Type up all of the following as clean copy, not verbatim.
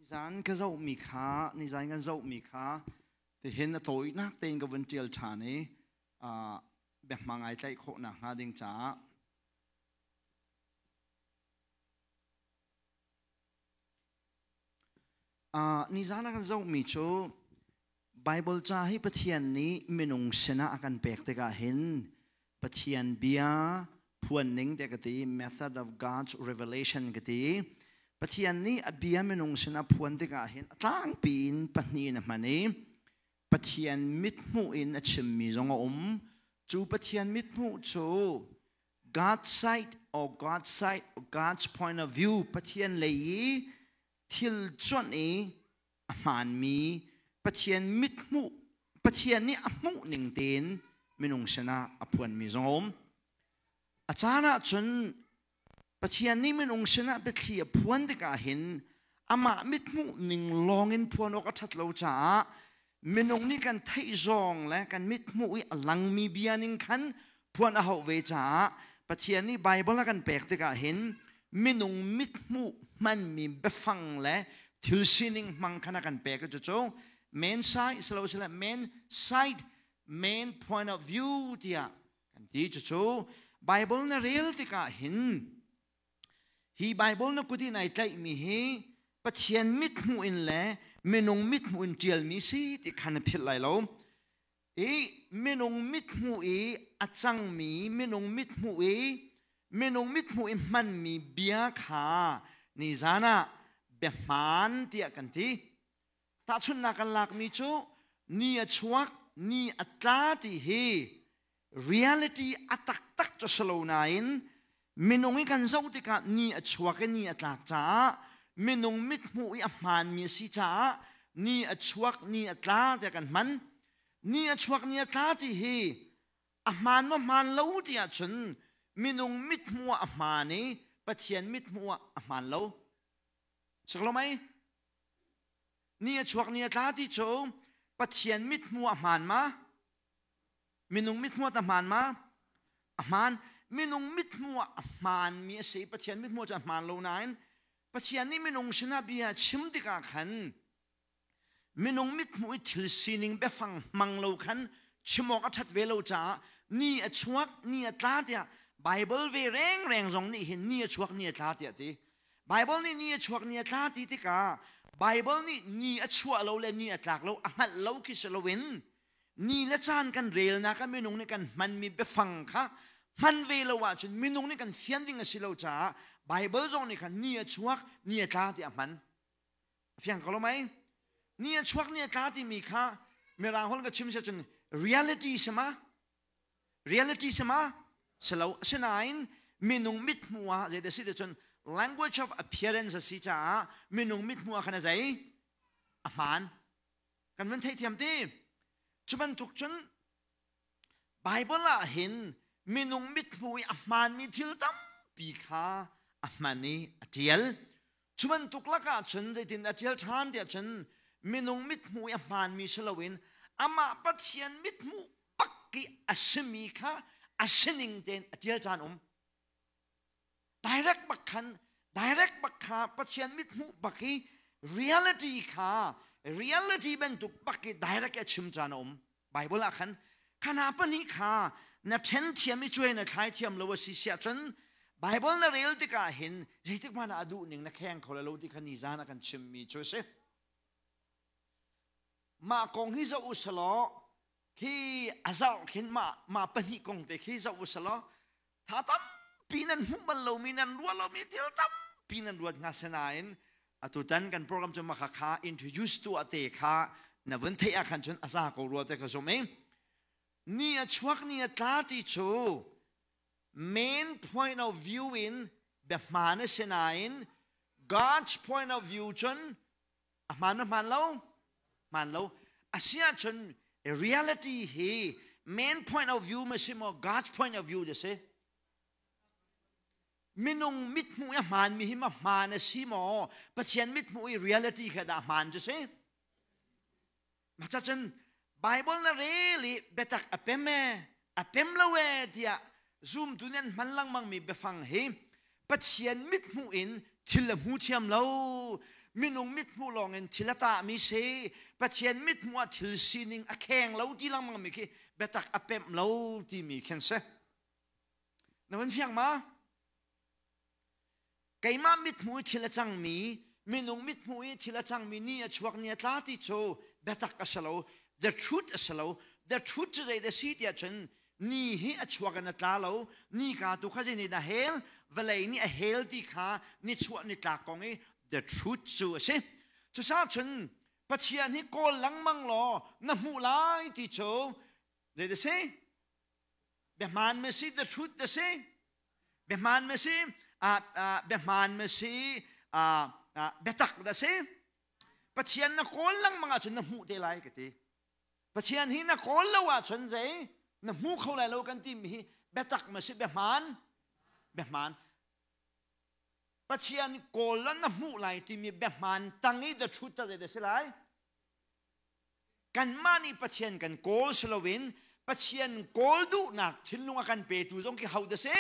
Nizan ka zohmi kha, nizan kan zohmi kha tihin a tawinak tein ka vun ṭial ṭhan i biahma ngai tlaih khawh nakhnga ding caah. Nizan ah kan zohmi cu Baibal ca hi Pathian nih minung sinah a kan pek tikah hin Pathian bia phuan ning tiah ka ti, method of God's revelation ka ti. Pathian nih a bia minung sinah phuan tikah hin a tlangpi in pahnih in a hman i Pathian mithmuh in a chimmi zong a um. Cu Pathian mithmuh cu God's sight or God's sight or God's point of view, Pathian lei i thil cuanh i a hmaanmi Pathian mithmuh, Pathian nih a hmuh ning tein minung sinah a phuanmi zong a um. A caan ah cun Pathian nih minung sinah biathli a phuan tikah hin amah mithmuh ning lawngin phuan awk a ṭhat lo caah minung nih kan theih zawng le kan mithmuh i a langmi bia ning khan phuan a hauh ve caah Pathian nih Baibal a kan pek tikah hin minung mithmuh hmanmi biafang le thil sining hmang khan a kan pek. Cucu main side silosile main side, main point of view tiah kan ti. Cucu Bible na rel tikah hin hi Bible na kut in ai tlaihmi hi Pathian mithmuh in le minung mithmuh in ṭialmi si ti khan na philh lai lo. I minung mithmuh i a cangmi, minung mithmuh i hmanmi bia kha nizan ah biahmaan tiah kan ti. Tahchunhnak kan lakmi cu ni a chuak, ni a tla ti hi reality a taktak cu si lo nain minung i kan zoh tikah ni a chuak i ni a tlak caah minung mithmuh i a hmaanmi a si caah ni a chuak, ni a tla tiah kan hman. Ni a chuak, ni a tla ti hi a hmaan maw hmaan lo ti ahcun minung mithmuh ah a hmaan i Pathian mithmuh ah a hmaan lo. Sak lo mei? Ni a chuak, ni a tla ti cu Pathian mithmuh ah hmaan ma? Minung mithmuh ah hmaan ma? A hmaan. Minung mithmuh ah a hmaanmi a si. Pathian mithmuh cu a hmaan lo nain Pathian nih minung sinah bia chim tikah khan minung mithmuh i thil sining biafang hmang lo khan chim awk a ṭhat ve lo caah ni a chuak, ni a tla tiah Bible ve rengreng zong nih hin ni a chuak, ni a tla tiah ti. Bible nih ni a chuak, ni a tla ti tikah Bible nih ni a chuah lo le ni a tlak lo a hngalh lo khi si loin ni le caan kan relnak ah minung nih kan hmanmi biafang kha hman ve lo ahcun minung nih kan fian ding a si lo caah Bible zong nih khan ni a chuak, ni a tla tiah a hman. Fiang ko lo mei? Ni a chuak, ni a tla timi kha Mirang holh ka chim si cun reality si ma? Reality si ma? Si lo. Asinain minung mithmuh ah zei si ti cun language of appearance a si caah minung mithmuh ah khan a zei? A hmaan. Kan van theihthiam ti. Cu bantuk cun Bible ah hin minung mithmuh i a hmaanmi thil tampi kha a hman i a ṭial. Cu bantuk lakah cun zeitin a ṭial ṭhan tiah cun minung mithmuh i a hmaanmi si loin amah Pathian mithmuh bak i a simi kha a sining tein a ṭial caan um. Direct bak khan, direct bak kha Pathian mithmuh bak i reality kha reality bantuk bak i direct a chim caan a um. Bible ah khan khana pahnih kha na ṭhen thiam i cuai na thlai thiam lo a si siah cun Bible na rel tikah hin zeitik hmanh ah a duh ning na kheng kho lo ti kha nizan a kan chimmi cu a si. Mah kong hi zoh u selaw khi a zarh khin mah pahnih kong te khi zoh u selaw tha tampi nan hmuh bal lomi, nan ruah lomi thil tampi nan ruat hnga. Sinain atutan kan program cu maka kha introduce tu ate kha na vun theih ah khan cun a za ko rua te ka zum i ni a chuak, ni a tla ti cu main point of view in biahmaan a si nain God's point of view cun a hmaan ma hmaan lo? Hmaan lo. Asiahcun reality hi main point of view ma si maw, God's point of view da si? Minung mithmuh i a hmaanmi hi ma hmaan a si maw, Pathian mithmuh i reality kha dah hmaan cu si? Mah cun Bible na rel i biatak a pem e, a pem lo e tiah zumtu nih an hman lengmangmi biafang hi Pathian mithmuh in Thil a hmu thiam lo. Minung mithmuh lawng in thil a tahmi si. Pathian mithmuh ah thil sining a kheng lo ti lengmang mi khi biatak a pemh lo timi khin si. Na van fiang ma? Keimah mithmuh i thil a cangmi, minung mithmuh i thil a cangmi ni a chuak ni a tla ti cu biatak a si lo. The truth a si lo. The truth cu zei dah si tiah cun ni hi a chuak in a tla lo. Ni ka tu kha zei nih dah hel? Vawlei nih a hel ti kha ni chuah ni tlak kong i the truth cu a si. Cucaah cun Pathian hi kawl lengmang law na hmuh lai ti cu zei dah si? Biahmaan ma si? The truth dah si? Biahmaan ma si? Biahmaan ma si? Biatak dah si? Pathian na kawl lengmang ahcun na hmuh te lai ka ti. Pathian hi na kawl lo ahcun zei na hmu kho lai lo kan timi hi biatak ma si biahmaan? Biahmaan. Pathian kawl la na hmuh lai timi biahmaan tang i the truth ta zei dah si lai? Kanmah nih Pathian kan kawl si loin Pathian kawl duhnak thinlung a kan petu zong khi ho dah si?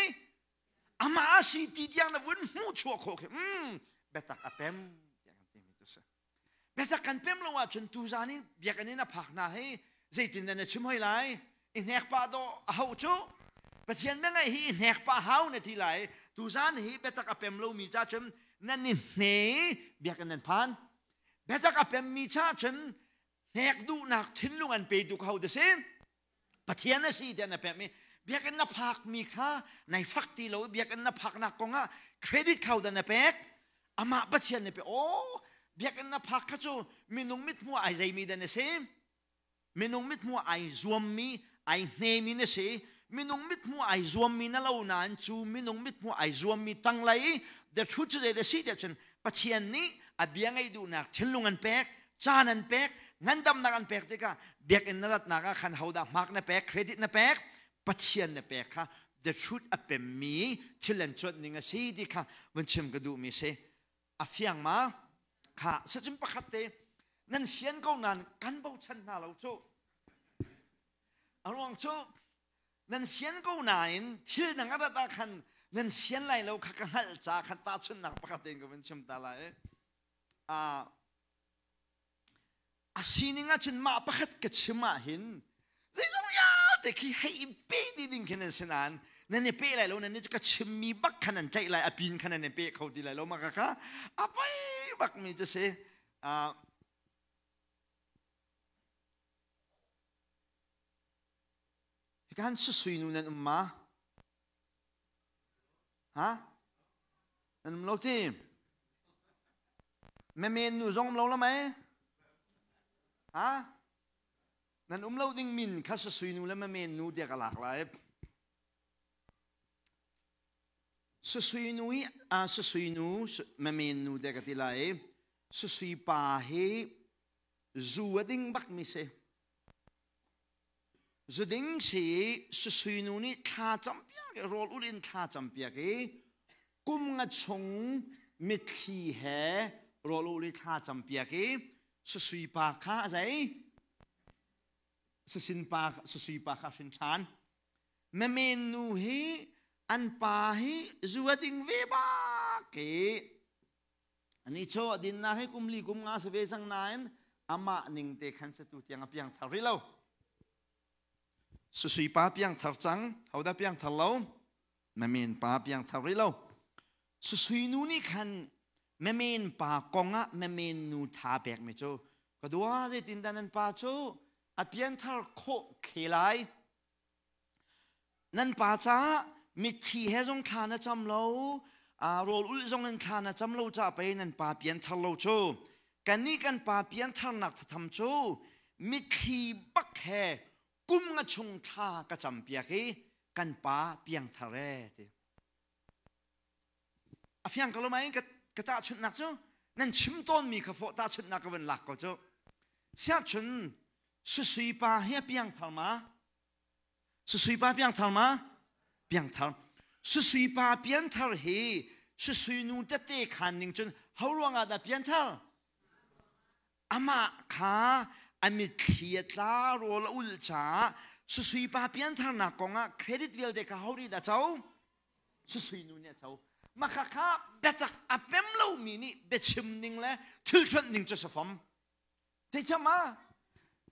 Amah a si ti tiang na vun hmuh chuah khawh khi biatak a pem tiah kan timi cu si. Biatak kan pem lo ahcun tuzan in biakinn in a phak hna hi zeitin dah na chim hoi lai? I hnek pah dawh a hauh cu. Pathian bia ngaih hi i hnek pah hau na ti lai. Tuzan hi biatak a pem lomi ca cun nan i hne i biakinn nan phan. Biatak a pemmi cha cun hnek duhnak thinlung an petu kho ti si. Pathian a si tiah na pemh i biakinn na phakmi kha nai fak ti lo i biakinn na phaknak kongah credit kho dah na pek amah Pathian na pe aw biakinn na phak kha cu minung mithmuh ai zeimi dah na si Minung mithmuh ai zuammi, ai hnemi na si. Minung mithmuh ai zuammi na lo nain cu minung mithmuh ai zuammi tanglei i the truth cu zei dah si tiah cun Pathian nih a bia ngaih duhnak thinlung an pek, caan an pek, ngandamnak an pek tikah biakinn na ratnak ah khan hodah hmak na pek, credit na pek, Pathian na pek kha the truth a pemmi thil an cuanh ning a si ti kha vun chim ka duhmi si. A fiang ma? Kha sacun pakhat te nan sian ko nain kan bochan hna lo cu. A ruang cu nan fian ko nain thil dang a rat ah khan nan sian lai lo kha ka hngalh ca khan tahchunhnak pakhat tein ka vun chim ta lai. A sining ahcun mah pakhat ka chim ah hin zeizong vialte khi hei i pe dih ding khin an si nain nan i pe lai lo nan i ka chimmi bak khan an tlaih lai a pin khan nan i pe kho ti lai lo mah kha a poi bak mi cu si. Hika susui nu nan um ma? Ha? Nan um lo ti? Memen nu zong um lo la mei? Ha? Nan um lo ding min kha susui nu le memen nu tiah ka lak lai. Susui nu hi susui nu memen nu tiah ka ti lai. Susui pa hi zu a ding bak mi si. Zuding si susui nu nih thla campiak i rawl ul in thla campiak i kum nga chung mitthli he rawl ul i thla campiak i susui pa kha a zei sasin pa susui pa kha hrin ṭhan. Memen nu hi an pa hi zu a ding ve bak i Ani chaw a dinnak hi kum li kum nga si ve cang nain amah ning te khan si tu tiang a piangthar rih lo. Susui pa piangthar cang, hodah piangthar lo? Memen pa piangthar rih lo. Susui nu nih khan memen pa kong ah memen nu tha pek mi cu ka dua zeitin dah nan pa cu a piangthar khawh khe lai. Nan pa caah mitthli he zong thla na cam lo, rawl ulh zong in thla na cam lo ca pei nan pa pianthar lo cu. Kannih kan pa piantharnak thatham cu mitthli bak he kum nga chung thla ka campiak i kan pa piangthar e ti. A fiang ko lo mai ka tahchunhnak cu nan chim tawnmi kha fawh tahchunhnak ka vun lak ko cu. Siahcun susui pa hi a piangthar ma? Susui pa piangthar ma? Piangthar. Susui pa pianthar hi susui nu tete khan ning cun ho ruangah dah pianthar? Amah kha a mitthli a tla rawl a ulh caah susui pa piantharnak kongah credit vialte kha ho nih dah co? Susui nu nih a co. Mah kha biatak a pem lo. mi nih biachim ning le thil chuanh ning cu si fom. Theithiam ma?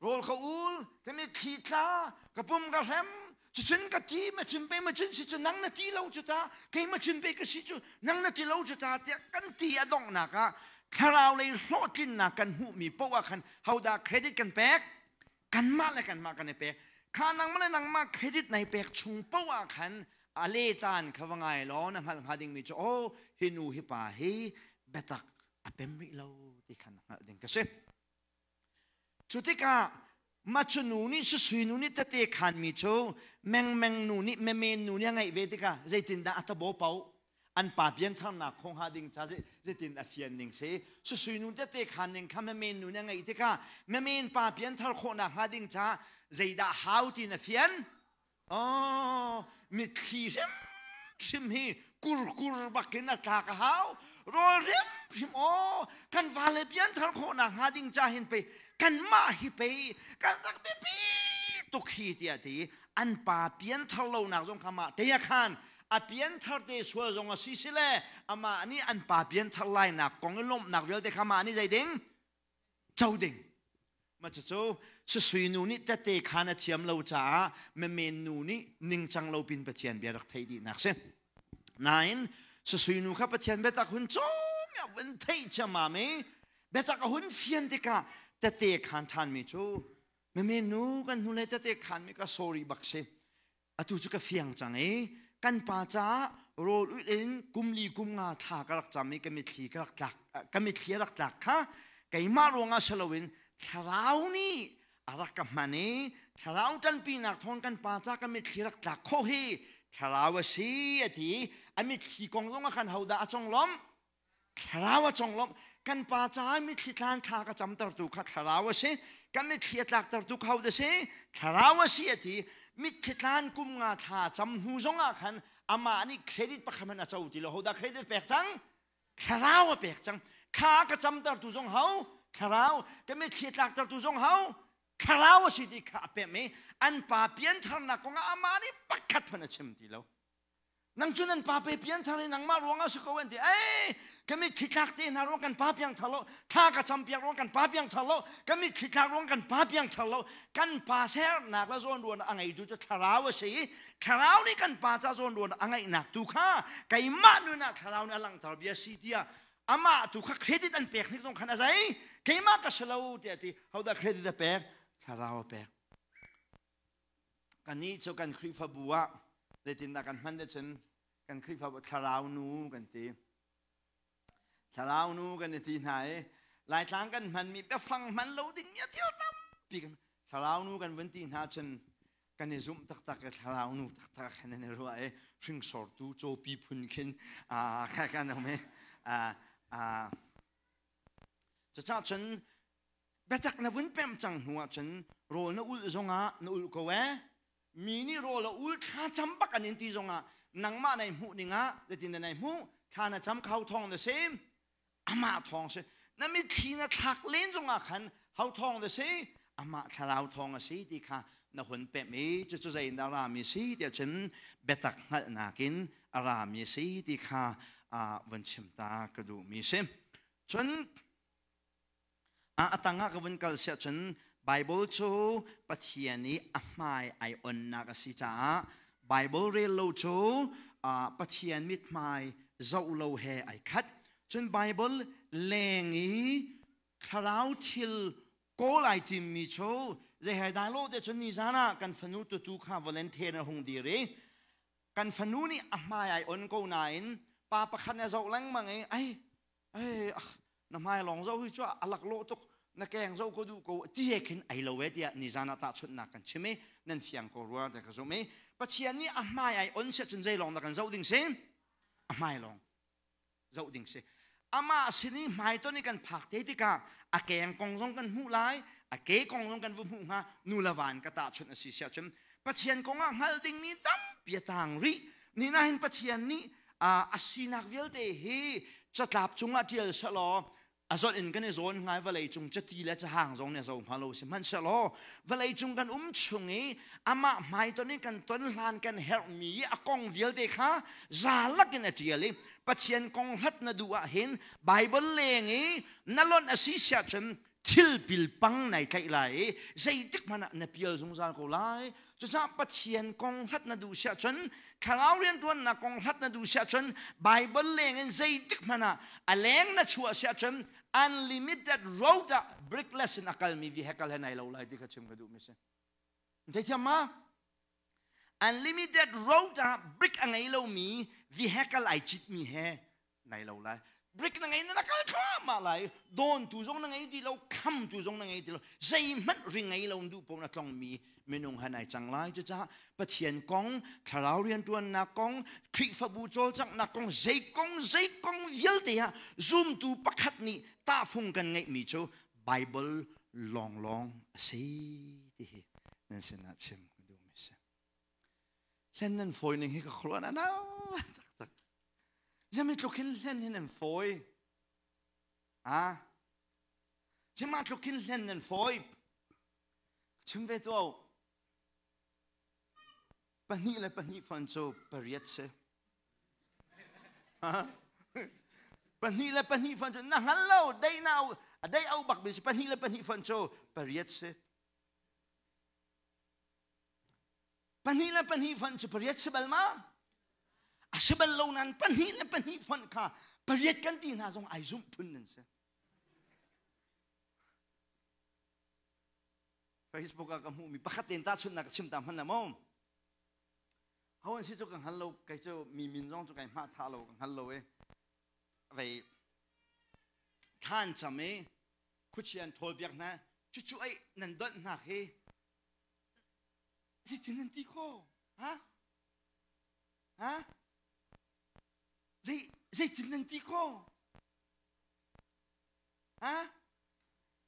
Rawl ka ul, ka mitthli tla, ka pum ka hrem, cucun ka ti ma cun pe ma cun si cu nang na ti lo cu ta, kei ma cun pe ka si cu nang na ti lo cu ta tiah kan ti a donghnak ah thlarau lei hlawhtlinnak kan hmuhmi poah ah khan hodah credit kan pek? Kanmah le kanmah kan i pek. Kha nangmah le nangmah credit nai pek chung poah ah khan a letan kha va ngai law na hngalh hnga dingmi cu oh hi nu hi pa hi biatak a pem rih lo ti khan hngalh ding ka si. Cu tikah macu nu nih susui nu nih tete khanmi cu mengmeng nu nih memen nu nih a ngeih ve tikah zeitindah a tabo pau an pa piantharnak khong ha ding cha zeitin a fian ning si susui nu tete khan ning kha memen nu nih a ngeih tikah memen pa pianthar khawhnak hnga ding cha zeidah hau tin a fian? Oh, mitthli hrimhrim hi kurkur bakin a tlak a hau. Rawl hrimhrim aw, kan vale pianthar khawhnak hnga ding ca hin pei kanmah hi pei kan rak biapi tuk hi tiah ti an pa pianthar lonak zong kha mah te khan a pianthar te sual zong a si si le amah nih an pa pianthar lainak kong i lawmhnak vialte kha mah nih zei ding co ding. Mah cucu susui nu nih tete khan a thiam lo caah memen nu nih ningcang lo pin Pathian bia rak theih dihnak si. Nain susui nu kha Pathian biatak hun cawm ya vun theih ciammam i biatak a hun fian tikah tete khan ṭhanmi cu memen nu kan hnu le tete khan mi ka sorry bak si. Atu cu ka fiang cang i kan pa caah rawl ulh in kum li kum nga thla ka rak cam i ka mitthli ka rak tlak ka mitthli a rak tlak kha keimah ruangah si loin thlarau nih a rak ka hman i thlarau ṭanpinak thawng kan pa ca ka mitthli rak tlak khawh hi thlarau a si a ti. A mitthli kong zong ah khan hodah a conglawmh? Thlarau a conglawmh. Kan pa caah mitthli tlan thla ka camtertu kha thlarau a si. Kan mitthli a tlaktertu kha hodah si? Thlarau a si a ti. Mitthli tlan kum nga thla cam hnu zongah khan amah nih credit pakhat hmanh a co ti lo. Hodah credit pek cang? Thlarau a pek cang. Thla ka camtertu zong ho? Thlarau. Ka mitthli a tlaktertu zong ho? Thlarau a si ti kha a pemh i an pa piantharnak kongah amah nih pakhat hmanh a chim ti lo. Nang cu nan pa pe pianthar i nangmah ruangah si ko an ti. Ei, ka mitthli tlak te hna ruang kan pa piangthar lo, thla ka cam piak ruang kan pa piangthar lo, ka mitthli tlak ruang kan pa piangthar lo. Kan pa sernak le zawn ruan a ngeitu cu thlarau a si i thlarau nih kan pa ca zawn ruan a ngeihnak tu kha keimah nun ah thlarau nih a langhter bia si tiah amah tu kha credit an pek hnik zong khan a zei keimah ka si lo tiah ti. Hodah credit a pek? Thlarau a pek. Kannih cu kan Khrihfabu ah zeitindah kan hman cun kan Khrihfabu thlarau nu kan ti. Thlarau nu kan i ti hna i Laitlang kan hmanmi biafang hman lo ding mi thil tampi kan thlarau nu kan vun ti hna cun kan i zumh taktak i thlarau nu taktak khan an i ruah i hringsortu cawpi phun khin kha kan um i cucaah cun Biatak na vun pemh cang hnu ahcun rawl na ulh zongah na ulh ko ee. Mi nih rawl a ul thla cam bak an in ti zongah nangmah nai hmuh ning ah zeitin dah nai hmuh? Thla na cam kho thawng na si. Amah thawng si. Na mitthli na thlak len zongah khan ho thawng na si? Amah thlarau thawng a si ti kha na hun pemh i cucu zeiin dah rami si tiah cun biatak hngalhnak in a rami si ti kha vun chim ta ka duhmi si. Cun A tangah ka vun kal siah cun Bible cu Pathian i a hmai ai onnak a si caah Bible rel lo cu Pathian mithmai zoh lo he ai khat. Cun Bible leng i thlarau thil kawl ai timmi cu zei he dai lo te cun nizan ah kan fanu tutu kha volunteer a hung dir i kan fanu nih a hmai ai on ko nain pa pakhat nih a zoh lengmang i ai Ei, na hmai lawng zoh hi cu a laklawh tuk, na keng zoh ko duh ko ti he khin ai lo e tiah nizan ah tahchunhnak kan chim i nan fiang ko rua ti ka zumh i Pathian nih a hmai ai on siah cun zei lawng dah kan zoh ding si? A hmai lawng zoh ding si. Amah sin i hmaiton i kan phak te tikah a keng kong zong kan hmuh lai, a ke kong zong kan va hmuh hnga, nu le van ka tahchunh a si siah cun Pathian kong ah hngalh dingmi tampi a tang rih. Ni nain Pathian nih a sinak vialte hi catlap cungah ṭial sehlaw A zawt in kan i zawn ngai vawlei cung cati le cahang zong nih a zo hnga lo sihmanhsehlaw vawlei cung kan um chung i amah hmaiton in kan ton hlan kan herhmi i a kong vialte kha zalak in a ṭial i Pathian kong hlat na duh ahhin Bible leng i na lonh a si siah cun thil pilpang nai tlaih lai i zeitik hmanh ah na pial zungzal ko lai. Cucaah Pathian kong hlat na duh siah cun thlarau rianṭuannak kong hlat na duh siah cun Bible leng in zeitik hmanh ah a leng na chuah siah cun unlimited road ah brickless in a kalmi vehicle he nai lo lai ti kha chim ka duhmi si. Theithiam ma? Unlimited road ah brick a ngei lomi vehicle ai citmi he nai lo lai. Brick na ngei na kal thluahmah lai. Dawn tu zong na ngei ti lo, kham tu zong na ngei ti lo. Zeihmanh ri ngei lo duh paoh na tlongmi minung han ai cang lai. Cucaah Pathian kong, thlarau rianṭuannak kong, Khrihfabu cawlcanghnak kong, zei kong zei kong vialte ah zumtu pakhat nih tahfung kan ngeihmi cu Bible lawnglawng a si ti hi nan sinah chim ka duhmi si. Hlen nan fawi ning hi ka khuaruah na taktak. Ziami tluk hin hlen hi nan fawi. Ah, Zima tluk hin hlen nan fawi. Chim ve tuah. 2 le 2 fon cu 8 si. 2 le 2 fon cu na hngal lo dei na a dei au bak mi si 2 le 2 fon cu 8 si. 2 le 2 fon cu 8 si bal ma? A si bal lo nan 2 le 2 fon kha 8 kan ti hna zong ai zumh phun nan si. Facebook ah ka hmuhmi pakhat tein tahchunhnak ka chim ta hman la maw? Ho an si cu ka hngal lo, kei cu mi min zong cu kai hmah tha lo ka hngal lo i vei thlan cam i khuachia an ṭhawl piak hna cucu ei nan donh hnak hi zeitin nan ti kho ha ha zei zeitin nan ti kho ha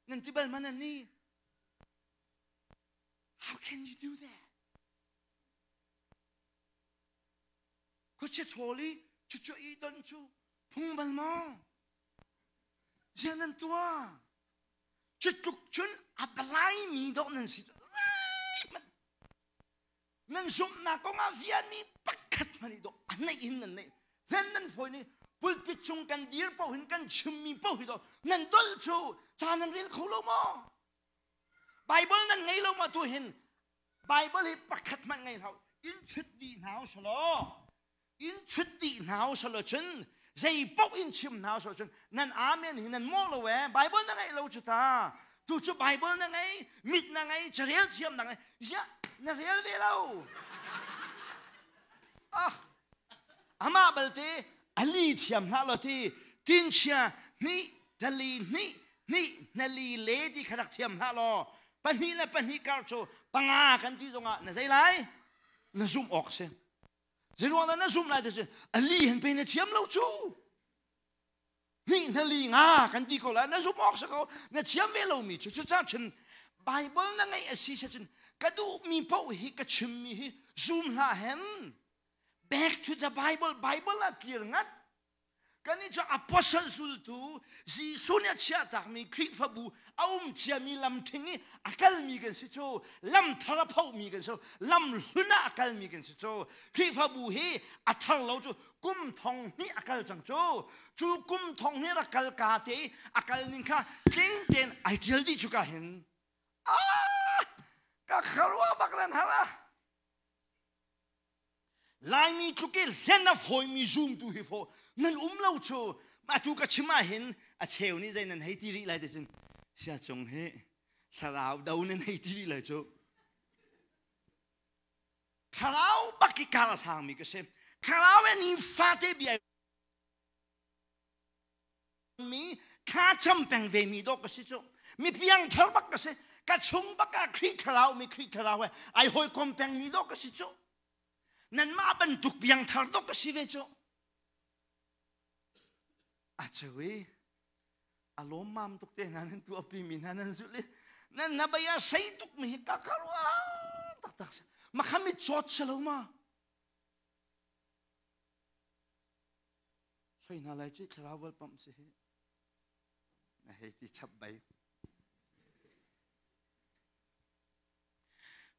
nan ti bal ma nan ni how can you do that Khuachia ṭhawl i cucu i don cu phung bal maw? Ziah nan tuah? Cu tluk cun a palaimi dawh nan si. Nan zumhnak kong ah vianmi pakhat hmanh i dawh a neih in nan neih. Hlen nan fawi ni pulpit cung kan dir paoh hin kan chimmi paoh hi dawh nan dolh cu ca nan rel kho lo maw? Bible nan ngei lo ma tu hin Bible hi pakhat hmanh ngei hlah in chut dih hna usalaw in chut dih hna usalaw cun zei paoh in chim hna usalaw cun nan amen hi nan mawh lo ee Bible na ngeih lo cu ta tu cu Bible na ngei mit na ngei carel thiam na ngei ziah na rel ve lo ah amah balte ali thiam hlah lo ti tinchia hnih tali hnih hnih hnali le ti kha rak thiam hlah law 2 le 2 kar cu 5 kan ti zongah na zei lai na zumh awk si zeiruang dah na zumh lai ti cu ali han pe na thiam lo cu hnih hnali nga kan ti ko lai na zumh awk si ko na thiam ve lomi cu cucaah cun Bible na ngeih a si cun ka duhmi paoh hi ka chimmi hi zum hlah hen back to the Bible Bible ah kir ngat Kannih cu apostle zultu Jesuh nih a chiahtakmi Khrihfabu a um ciami lam ṭhing i a kalmi kan si cu lam thar a phomi kan si lam hlun ah a kalmi kan si cu Khrihfabu hi a thar lo cu kum thong hnih a kal cang cu cu kum thong hnih rak kal ka te i a kal ning kha tling tein ai ṭial dih cu ka hin ah ka kharua bak ran har ah Laimi tluk i hlen a fawimi zumtu hi fo nan um lo cu atu ka chim ah hin a cheu nih zei nan hei ti rih lai ti cun sia cung hi thlarau do nan hei ti rih lai cu thlarau bak i kar a hlangmi ka si thlarau he ni fate bia mi thla cam peng ve mi dawh ka si cu mi piang thar bak ka si ka chung bak ah Khrih thlarau mi Khrih thlarau he ai hawikom peng mi dawh ka si cu nanmah bantuk piang thar dawh ka si ve cu a ceu a lawm mam tuk te hna nan tu api mi hna nan zulh i nan na baya sei tuk mi hi ka kharua taktak si makhami chawt si lo ma Soi hna lai ci thlarau volpamh si hi. Ka hei ti chap bai.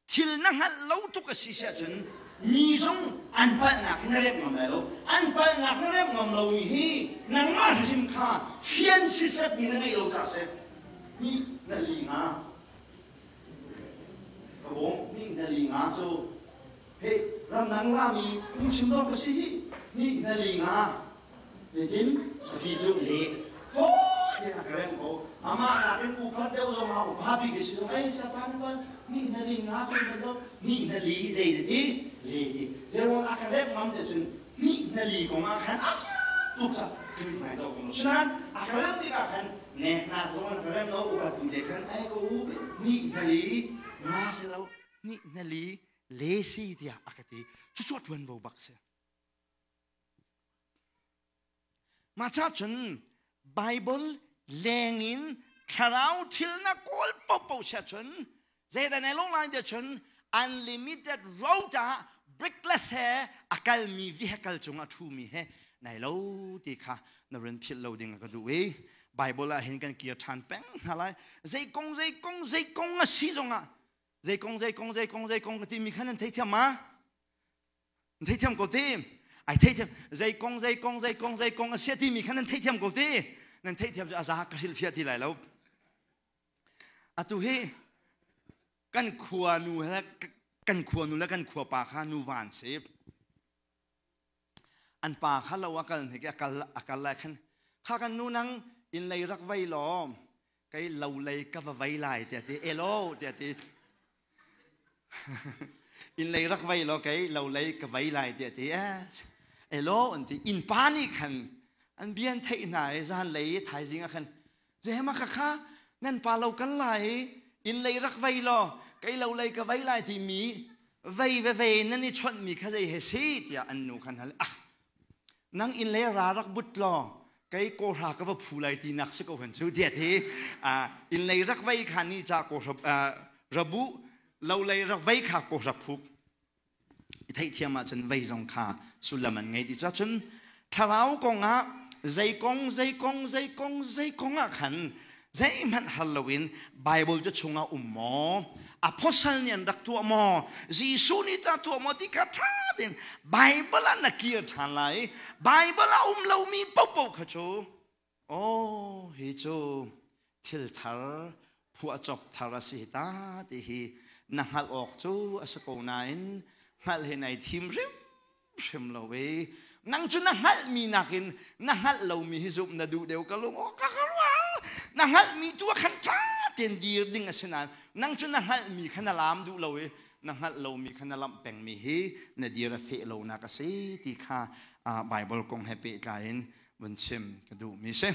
Thil na hngalh lo tuk a si si ahcun mi zong an palhnak hi na remh ngam lai lo. An palhnak na remh ngam lomi hi nangmah hrim kha fian sitsetmi na ngeih lo caah si. Ni na li nga. Ka bawm ni na li nga cu he ramdang rami phungchim dawk ka si hi ni na li nga. Nitin a phi cu le fawi tein a ka reng ko. Amah nakin upat deuh zong ah upa bik a si zong ei sapa na bal ni na li nga cu bal lo ni na li zei na ti le ti zeruang a ka rem ngam te cun ni na li kong ah khan a tuk ca kan i hmai zau ko sinain a ka rem tikah khan neknak zong an ka rem lo upat bu te khan ai ko ni na li nga si lo ni na li le si tiah a ka ti cucu ṭuanvo bak si. Mah ca cun Bible lengin thlarau thil na kawl paohpaoh sia cun zeidah nai lawng lai tiah cun unlimited road ah brickless he a kalmi vehicle cungah ṭhumi he nai lo ti kha na run philh lo ding a ka duh i Bible ah hin kan kir ṭhan peng hna lai. Zei kong zei kong zei kong a si zongah zei kong zei kong zei kong zei kong ka timi kha nan theithiam ma? Theithiam ko ti. Ai theithiam zei kong zei kong zei kong zei kong a sia timi kha nan theithiam ko ti. Nan theithiam cu a za ka hrilhfiah ti lai lo. Atu hi kan khua nu le kan khua nu le kan khua pa kha nu van si. An pa kha lo a kal hnik a kal lai khan kha kan nu nang inn lei rak vei law kei lo lei ka va vei lai tiah ti elo tiah ti inn lei rak vei law kei lo lei ka vei lai tiah ti elo an ti inn pa nih khan an bian theih hna i zan lei i thaizing ah khan zehma kha kha nan pa lo kal lai inn lei rak vei law kei lo lei ka vei lai timi vei ve ve nan i chawnh mi kha zei he si tiah an nu khan hal ah nang inn le ra rak but law kei kawhra ka va phu lai ti nak si ko hen cu tiah ti inn lei rak vei kha ni ca kawhra rabu lo lei rak vei kha kawhra phuk i theihthiam ahcun vei zong kha sullam an ngei ti cun thlarau kong ah zei kong zei kong zei kong zei kong ah khan zeihmanh hal loin Bible cu chungah um maw apostle nih an rak tuah maw Jesuh nih tah tuah maw ti kha ṭha tein Bible ah na kir ṭhan lai Bible ah um lomi paohpaoh kha cu oh hi cu thil thar phuahcop thar a si ta ti hi na hngalh awk cu a si ko nain hngalh hi nai thim hrim hrim lo e nang cu na hngalhmi nakin na hngalh lomi hi zumh na duh deuh ka lung aw ka ka rual na hngalhmi tu ah khan ṭha tein dir ding a si nain nang cu na hngalhmi kha na laam duh lo i na hngalh lomi kha na lamh pengmi hi na dir a feh lonak a si ti kha Bible kong he pehtlai in vun chim ka duhmi si.